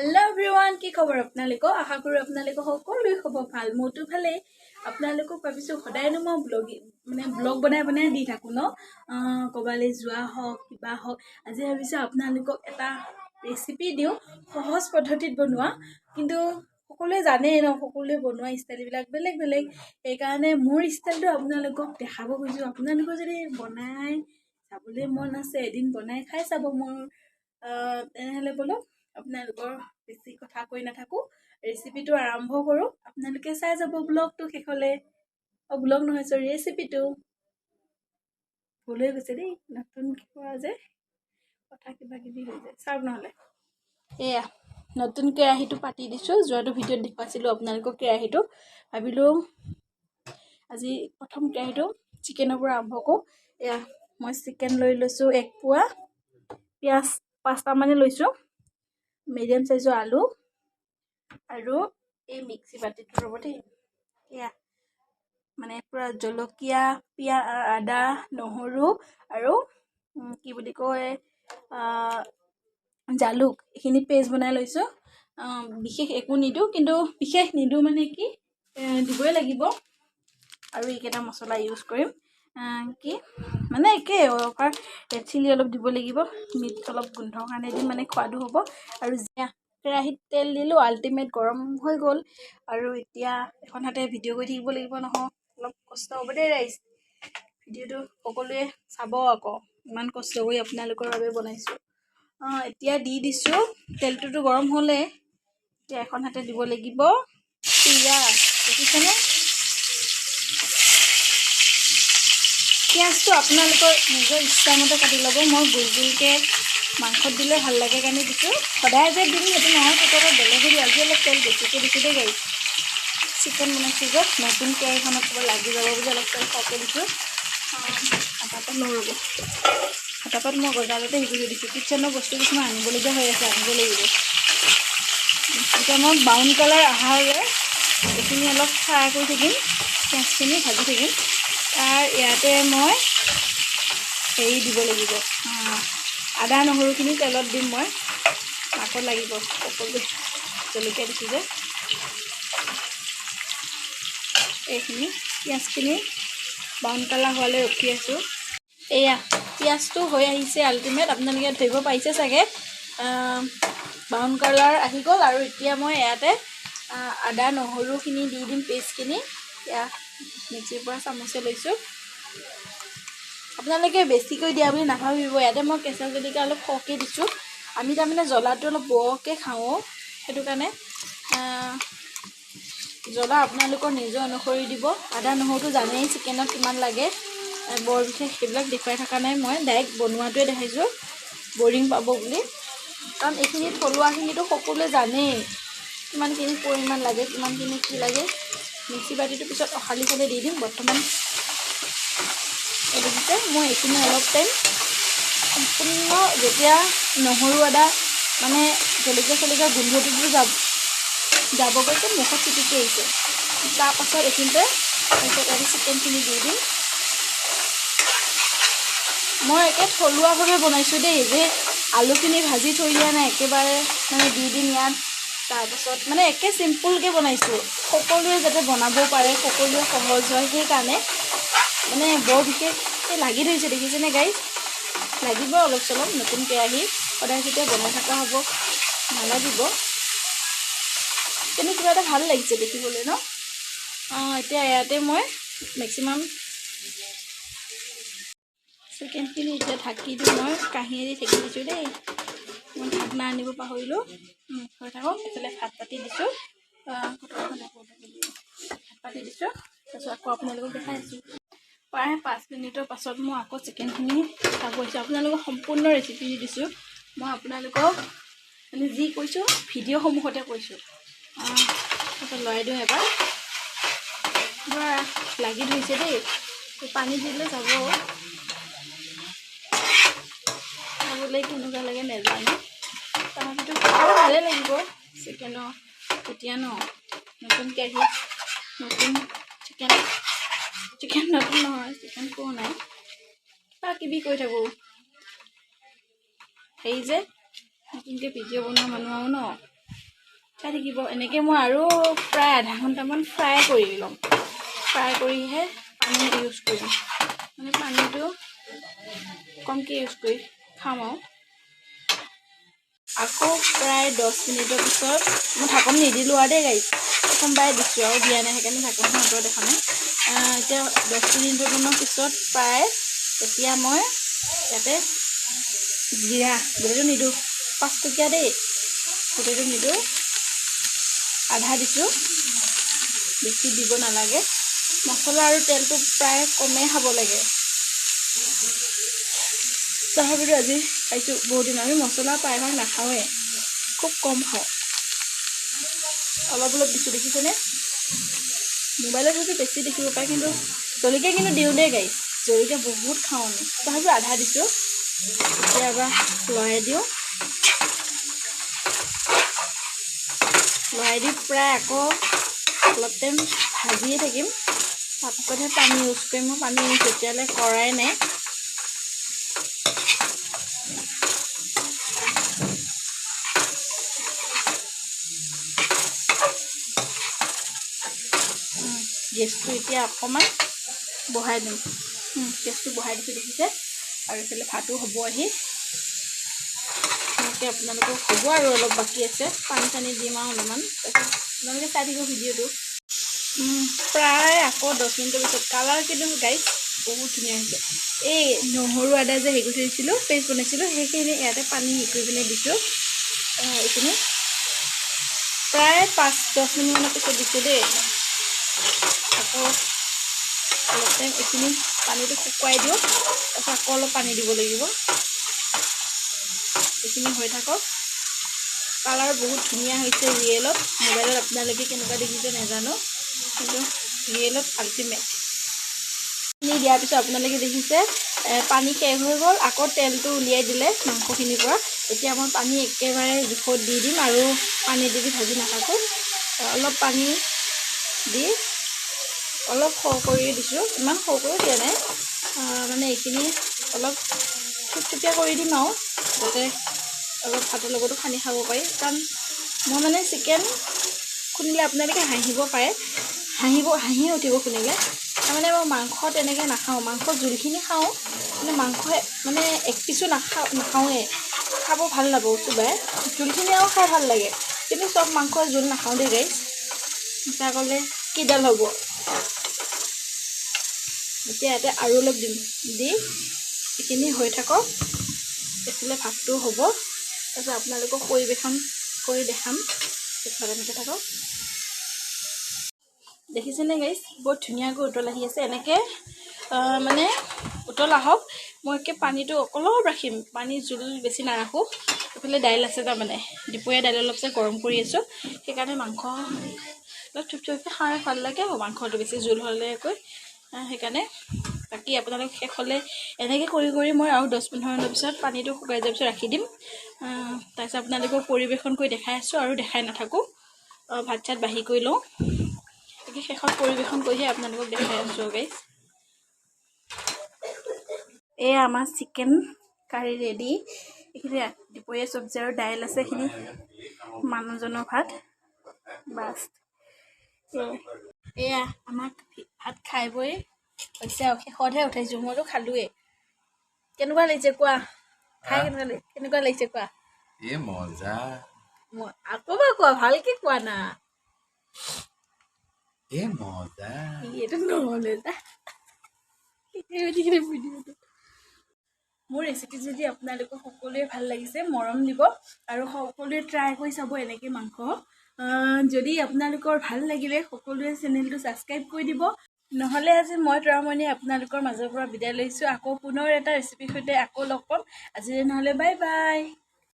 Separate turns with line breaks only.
Hello' everyone, কি খবৰ আপোনালোকৰ? আশা কৰোঁ আপোনালোকৰ সকলোৰে খবৰ ভাল। মোৰতো ভালেই। আপোনালোকক ভাবিছোঁ সদায়নো মই ব্লগি মানে ব্লগ বনাই বনাই দি থাকোঁ ন, ক'ৰবালৈ যোৱা হওক কিবা হওক। আজি ভাবিছোঁ আপোনালোকক এটা ৰেচিপি দিওঁ, সহজ পদ্ধতিত বনোৱা। কিন্তু সকলোৱে জানেই ন, সকলোৱে বনোৱা ষ্টাইলবিলাক বেলেগ বেলেগ। সেইকাৰণে মোৰ ষ্টাইলটো আপোনালোকক দেখাব খুজিছোঁ। আপোনালোকৰ যদি বনাই চাবলৈ মন আছে, এদিন বনাই খাই চাব মোৰ। তেনেহ'লে ব'লক, আপোনালোকৰ বেছি কথা কৈ নাথাকোঁ, ৰেচিপিটো আৰম্ভ কৰোঁ। আপোনালোকে চাই যাব ব্লগটো শেষলৈ। অঁ, ব্লগ নহয়, চৰি, ৰেচিপিটো। ভুল হৈ গৈছে দেই, নতুনকৈ কোৱা যে কথা কিবা কিবি হৈ যায়। চাওক নহ'লে, এয়া নতুন কেৰাহীটো পাতি দিছোঁ। যোৱাটো ভিডিঅ'ত দেখুৱাইছিলোঁ আপোনালোকক কেৰাহীটো। ভাবিলোঁ আজি প্ৰথম কেৰাহীটো চিকেনৰ পৰা আৰম্ভ কৰোঁ। এয়া মই চিকেন লৈ লৈছোঁ এক পোৱা, পিঁয়াজ 5টামানে লৈছোঁ, মিডিয়াম চাইজৰ আলু আৰু এই মিক্সি বাতিটো, ৰ'ব দেই। এয়া মানে পূৰা জলকীয়া, পিঁয়াজ, আদা, নহৰু আৰু কি বুলি কয়, জালুক, এইখিনি পেষ্ট বনাই লৈছোঁ। বিশেষ একো নিদিওঁ, কিন্তু বিশেষ নিদিওঁ মানে কি, দিবই লাগিব। আৰু এইকেইটা মছলা ইউজ কৰিম। কি মানে একে অভাৰ ৰেড চিলি অলপ দিব লাগিব, মিট অলপ গোন্ধৰ কাৰণে দিম, মানে সোৱাদো হ'ব। আৰু কেৰাহীত তেল দিলোঁ, আল্টিমেট গৰম হৈ গ'ল। আৰু এতিয়া এখন হাতে ভিডিঅ' কৰি থাকিব লাগিব নহয়, অলপ কষ্ট হ'ব দেই ৰাইজ। ভিডিঅ'টো সকলোৱে চাব আকৌ, ইমান কষ্ট কৰি আপোনালোকৰ বাবে বনাইছোঁ। অঁ, এতিয়া দি দিছোঁ। তেলটোতো গৰম হ'লে এতিয়া এখন হাতে দিব লাগিব পিঁয়াজ। দেখিছেনে? পিঁয়াজটো আপোনালোকৰ নিজৰ ইচ্ছামতে কাটি ল'ব। মই গোল গোলকৈ মাংসত দিলে ভাল লাগে কাৰণে দিছোঁ। সদায় যে দিম সেইটো নহয়, কেতিয়াবা বেলেগো দিওঁ। আজি অলপ তেল বেছিকৈ দিছোঁ দেই গাড়ী, চিকেন বনাইছোঁ যে, নতুন কেৰাহীখনত ক'ৰবাত লাগি যাব বুলি অলপ তেল সৰহকৈ দিছোঁ। হাতাপাত লওঁ, ৰ'ব। হাতাপাত মই গজালতে শিকি থৈ দিছোঁ। কিটচেনৰ বস্তু কিছুমান আনিবলগীয়া হৈ আছে, আনিব লাগিব। এতিয়া মই ব্ৰাউন কালাৰ অহালৈ এইখিনি অলপ ফ্ৰাই কৰি থাকিম, পিঁয়াজখিনি ভাজি থাকিম। তাৰ ইয়াতে মই হেৰি দিব লাগিব, আদা নহৰুখিনি তেলত দিম মই। নাকত লাগিব সকলোৱে, জলকীয়া দিছোঁ যে। এইখিনি পিঁয়াজখিনি ব্ৰাউন কালাৰ হোৱালৈ ৰখি আছোঁ। এয়া পিঁয়াজটো হৈ আহিছে আল্টিমেট, আপোনালোকে ধৰিব পাৰিছে চাগে, ব্ৰাউন কালাৰ আহি গ'ল। আৰু এতিয়া মই ইয়াতে আদা নহৰুখিনি দি দিম, পেষ্টখিনি। এয়া মিক্সিৰ পৰা চামুচে লৈছোঁ। আপোনালোকে বেছিকৈ দিয়া বুলি নাভাবিব, ইয়াতে মই কেঁচা জলকীয়া অলপ সৰহকৈ দিছোঁ। আমি তাৰমানে জ্বলাটো অলপ বৰকৈ খাওঁ, সেইটো কাৰণে জ্বলা আপোনালোকৰ নিজৰ অনুসৰি দিব। আদা নহৰুটো জানেই চিকেনত কিমান লাগে, বৰ বিশেষ সেইবিলাক দেখুৱাই থকা নাই মই, ডাইৰেক্ট বনোৱাটোৱে দেখাইছোঁ, বৰিং পাব বুলি। কাৰণ এইখিনি থলুৱাখিনিতো সকলোৱে জানেই কিমানখিনি পৰিমাণ লাগে, কিমানখিনি কি লাগে। মিক্সি বাতিটোৰ পিছত অখালি ফালে দি দিম। বৰ্তমান দেখিছে মই এইখিনি অলপ টাইম সম্পূৰ্ণ যেতিয়া নহৰু আদা মানে জলকীয়া চলকীয়া গোন্ধটোতো যাবগৈ, মুখত চিটিকি আহিছে। তাৰপাছত এইখিনিতে তাৰপিছত ইয়াতে চিকেনখিনি দি দিম। মই একে থলুৱাভাৱে বনাইছোঁ দেই, যে আলুখিনি ভাজি থৈ দিয়া নাই, একেবাৰে মানে দি দিম ইয়াত। তাৰপাছত মানে একে চিম্পুলকৈ বনাইছোঁ, সকলোৱে যাতে বনাব পাৰে, সকলোৱে সহজ হয় সেইকাৰণে। মানে বৰ বিশেষ লাগি ধৰিছে, দেখিছেনে গাইজ? লাগিব অলপ চলপ, নতুন কেৰাহী সদায় যেতিয়া বনাই থকা হ'ব নালাগিব, কিন্তু কিবা এটা ভাল লাগিছে দেখিবলৈ ন। অঁ, এতিয়া ইয়াতে মই মেক্সিমাম চিকেনখিনি এতিয়া ঢাকি দিওঁ। মই কাঁহীয়েদি ঢাকি দিছোঁ দেই, মই ঢাকনা আনিব পাহৰিলোঁ। হৈ থাকক। এইফালে ভাত পাতি দিছোঁ, ভাত পাতি দিছোঁ। তাৰপিছত আকৌ আপোনালোকক দেখাই আছোঁ। প্ৰায় 5 মিনিটৰ পাছত মই আকৌ চিকেনখিনি চাব আহিছোঁ। আপোনালোকক সম্পূৰ্ণ ৰেচিপি দিছোঁ মই, আপোনালোকক মানে যি কৈছোঁ ভিডিঅ' সন্মুখতে কৈছোঁ। তাৰপিছত লৰাই দিওঁ এবাৰ। পূৰা লাগি ধৰিছে দেই, পানী দিলে যাব। খাবলৈ কেনেকুৱা লাগে নাজানো, তথাপিতো ভালেই লাগিব চিকেনৰ। তেতিয়া ন নতুন কেৰাহী, নতুন চিকেন, চিকেন নতুন নহয়, চিকেন পোৱা নাই, কিবা কিবি কৈ থাকোঁ। হেৰি যে নতুনকৈ ভিডিঅ' বনোৱা মানুহ আৰু ন। চাই থাকিব। এনেকৈ মই আৰু প্ৰায় আধা ঘণ্টামান ফ্ৰাই কৰি ল'ম। ফ্ৰাই কৰিহে পানী ইউজ কৰিম, মানে পানীটো কমকৈ ইউজ কৰি খাম আৰু। আকৌ প্ৰায় 10 মিনিটৰ পিছত মই ঢাকন নিদিলোঁ আৰু দেই গাইজ, প্ৰথমবাৰে দিছোঁ আৰু দিয়া নাই, সেইকাৰণে ঢাকনখন আঁতৰত দেখা নাই। এতিয়া 10 মিনিটমানৰ পিছত প্ৰায় এতিয়া মই ইয়াতে জিৰা গোটেইটো নিদিওঁ, 5 টকীয়া দেই, গোটেইটো নিদিওঁ, আধা দিছোঁ, বেছি দিব নালাগে। মছলা আৰু তেলটো প্ৰায় কমেই খাব লাগে। তথাপিতো আজি খাইছোঁ বহুত দিন, আমি মছলা প্ৰায়ভাগ নাখাওঁৱেই, খুব কম খাওঁ। অলপ অলপ দিছোঁ, দেখিছেনে? মোবাইলত হয়তো বেছি দেখিব পাৰে, কিন্তু জলকীয়া কিন্তু দিওঁ দেই গাইজ, জলকীয়া বহুত খাওঁ আমি, তথাপিও আধা দিছোঁ। এতিয়া এবাৰ লৰাই দিওঁ। লৰাই দি প্ৰায় আকৌ অলপ টাইম ভাজিয়ে থাকিম, তাৰপিছতহে পানী ইউজ কৰিম। মই পানী ইউজ এতিয়ালৈ কৰাই নাই। গেছটো এতিয়া অকণমান বঢ়াই দিম। গেছটো বঢ়াই দিছোঁ, দেখিছে? আৰু এইফালে ভাতো হ'ব আহি। এনেকৈ আপোনালোকক হ'ব আৰু অলপ বাকী আছে, পানী চানী দিম আৰু অলপমান, তাৰপিছত আপোনালোকে চাই থাকিব ভিডিঅ'টো। প্ৰায় আকৌ 10 মিনিটৰ পিছত কালাৰ কিন্তু গাইজ বহুত ধুনীয়া হৈছে। এই নহৰু আদা যে হেৰি কৰি থৈ দিছিলোঁ, পেষ্ট বনাইছিলোঁ, সেইখিনি ইয়াতে পানী হেৰি কৰি পিনে দিছোঁ। এইখিনি প্ৰায় 5-10 মিনিটমানৰ পিছত দিছোঁ দেই। আকৌ অলপ টাইম এইখিনি পানীটো শুকুৱাই দিওঁ, তাৰপিছত আকৌ অলপ পানী দিব লাগিব। এইখিনি হৈ থাকক। কালাৰ বহুত ধুনীয়া হৈছে ৰিয়েলত। মোবাইলত আপোনালোকে কেনেকুৱা দেখিছে নাজানো, কিন্তু ৰিয়েলত আল্টিমেট। এইখিনি দিয়াৰ পিছত আপোনালোকে দেখিছে পানী শেষ হৈ গ'ল, আকৌ তেলটো উলিয়াই দিলে মাংসখিনিৰ পৰা। এতিয়া মই পানী একেবাৰে জোখত দি দিম আৰু পানী দি দি ভাজি নাথাকোঁ। অলপ পানী দি অলপ সৰু কৰিয়ে দিছোঁ, ইমান সৰু কৰিও দিয়া নাই, মানে এইখিনি অলপ থুপথুপীয়া কৰি দিম আৰু যাতে অলপ ভাতৰ লগতো সানি খাব পাৰি। কাৰণ মই মানে চিকেন শুনিলে আপোনালোকে হাঁহিব পাৰে, হাঁহিব, হাঁহিয়ে উঠিব শুনিলে। তাৰমানে মই মাংস তেনেকৈ নাখাওঁ, মাংস জোলখিনি খাওঁ, মানে মাংস মানে এক পিচো নাখাওঁ, নাখাওঁৱেই, খাব ভাল নাপাওঁ চোবাই। জোলখিনি আৰু খাই ভাল লাগে, কিন্তু চব মাংসৰ জোল নাখাওঁ দেই গাইজ, মিছা ক'লে কিডাল হ'ব? এতিয়া ইয়াতে আৰু অলপ দিম, দি এইখিনি হৈ থাকক। এইফালে ভাতটো হ'ব, তাৰপিছত আপোনালোকক পৰিৱেশন কৰি দেখাম। এইফালে এনেকৈ থাকক। দেখিছেনে গাইজ, বহুত ধুনীয়াকৈ উতল আহি আছে। এনেকৈ মানে উতল আহক, মই একে পানীটো অলপ ৰাখিম, পানী জোল বেছি নাৰাখোঁ। এইফালে দাইল আছে, তাৰমানে দুপৰীয়া দাইল অলপ যে গৰম কৰি আছোঁ, সেইকাৰণে মাংস অলপ থুপথুপীয়া খাই ভাল লাগে আৰু মাংসটো বেছি জোল হ'লে কৈ সেইকাৰণে। বাকী আপোনালোক শেষ হ'লে এনেকৈ কৰি কৰি মই আৰু 10-15 মিনিটৰ পিছত পানীটো শুকাই যোৱাৰ পিছত ৰাখি দিম। তাৰপিছত আপোনালোকক পৰিৱেশন কৰি দেখাই আছোঁ আৰু দেখাই নাথাকোঁ। ভাত চাত বাঢ়ি কৰি লওঁ। বাকী শেষত পৰিৱেশন কৰিহে আপোনালোকক দেখাই আছোঁ গাইজ। এয়া আমাৰ চিকেন কাৰী ৰেডি। এইখিনি দুপৰীয়া চব্জি আৰু দাইল আছে, এইখিনি মানুহজনৰ ভাত, বাছ। এয়া আমাক ভাত খাই বৈ হৈছে আৰু শেষতহে উঠাইছোঁ, মইতো খালোৱেই। কেনেকুৱা লাগিছে কোৱা খাই? কেনেকুৱা লাগিছে কোৱা?
এ মজা।
মই আকৌ এবাৰ কোৱা, ভালকে কোৱা না।
এ মজা।
এইটো নহ'লে যা ভিডিঅ'টো। মোৰ ৰেচিপি যদি আপোনালোকৰ সকলোৱে ভাল লাগিছে, মৰম দিব আৰু সকলোৱে ট্ৰাই কৰি চাব এনেকৈ মাংস। যদি আপোনালোকৰ ভাল লাগিলে সকলোৱে চেনেলটো ছাবস্ক্ৰাইব কৰি দিব। নহ'লে আজি মই তৰামণি আপোনালোকৰ মাজৰ পৰা বিদায় লৈছোঁ। আকৌ পুনৰ এটা ৰেচিপিৰ সৈতে আকৌ লগ পাম। আজিলৈ নহ'লে বাই বাই।